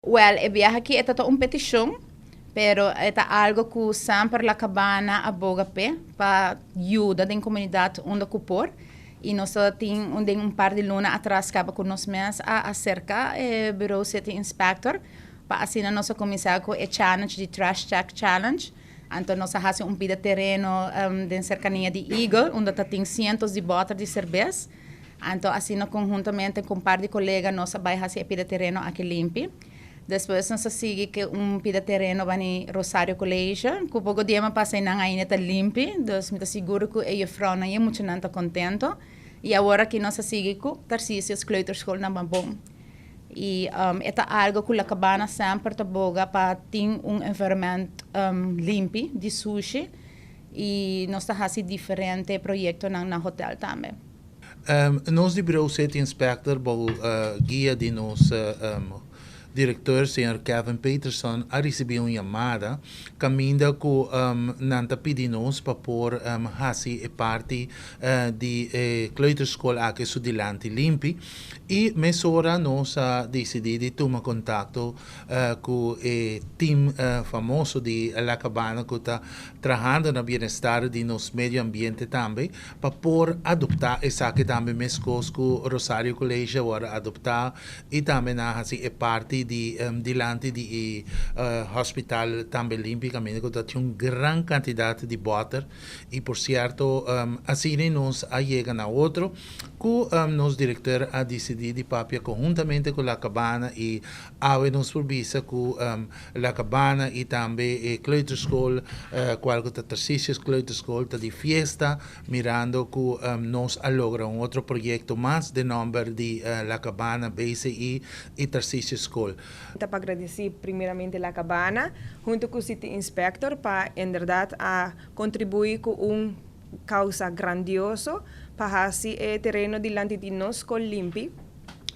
Well, e biaha aki e ta un peticion, pero e ta algo cu semper La Cabana a boga p'e, pa yuda den comunidad unda cu por. Y nos tin un par di luna atras caba cu nos mes a acerca e Bureau City Inspector, pa asina nos a cuminsa cu e challenge di Trash Check Challenge. Anto nos a haci un pida tereno den cercania di Eagle, unda ta tin cientos di boter di cerbes. Anto asina conhuntamente cu un par di colega nos a bay haci e pida tereno aki limpi. Despues nos a sigui cu un pida tereno bani Rosario College, cu poco dia mi pasa nan ainda ta limpi, dus mi ta sigur cu e juffrouwnan y e muchanan ta contento. Y awor aki nos a sigui cu Tarcisius Kleuterschool na Mabon. Y e ta algo cu La Cabana semper ta boga pa tin un environment limpi di sushi y nos ta haci diferente proyectonan na hotel tambe. Nos di Bureau City Inspector, bou guia di nos director, señor Kevin Peterson, a ricibi un yamada caminda cu nan ta pidi nos pa por haci e parti di e kleuterschool aki su dilanti limpi y mesora nos a dicidi di tuma contacto cu e team famoso di La Cabana cu ta trahando na bienestar di nos medio ambiente tambe pa por adopta esaki tambe, mescos cu Rosario College awor adopta y tambe nan a haci e parti di dilanti di e hospital tambe limpi, caminda cu tin un gran cantidad di boter. Y por cierto, asina nos a yega na otro cu nos director a dicidi di papia conhuntamente cu La Cabana y awe nos por bisa cu La Cabana y tambe e kleuterschool, cual cu ta Tarcisius Kleuterschool, ta di fiesta, mirando cu nos a logra un otro proyecto mas den nomber di La Cabana, BCI y Tarcisius School. Ta pa gradici primeramente La Cabana, hunto cu City Inspector, pa inderdaad a contribui cu un causa grandioso pa haci e tereno dilanti di nos scol limpi.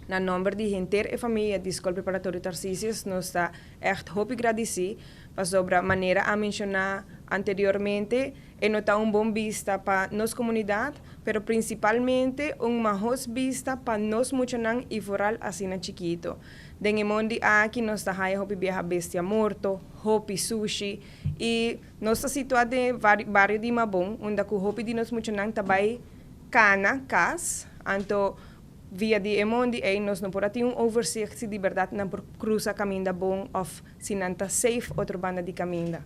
Na nomber di henter e famia di Scol Preparatorio Tarcisius, nos ta echt hopi gradici, pasobra manera a menciona anteriormente, e no ta un bon bista pa nos comunidad, pero principalmente un mahos bista pa nos muchanan y vooral asina chikito. Den e mondi aki nos ta haya hopi biaha bestia morto, hopi sushi y nos ta situa den bario di Mabon, unda cu hopi di nos muchanan ta bay cana cas, anto via di e mondi ey nos no por tin un overzicht si di berdad nan por cruza caminda bon of si nan ta safe otro banda di caminda.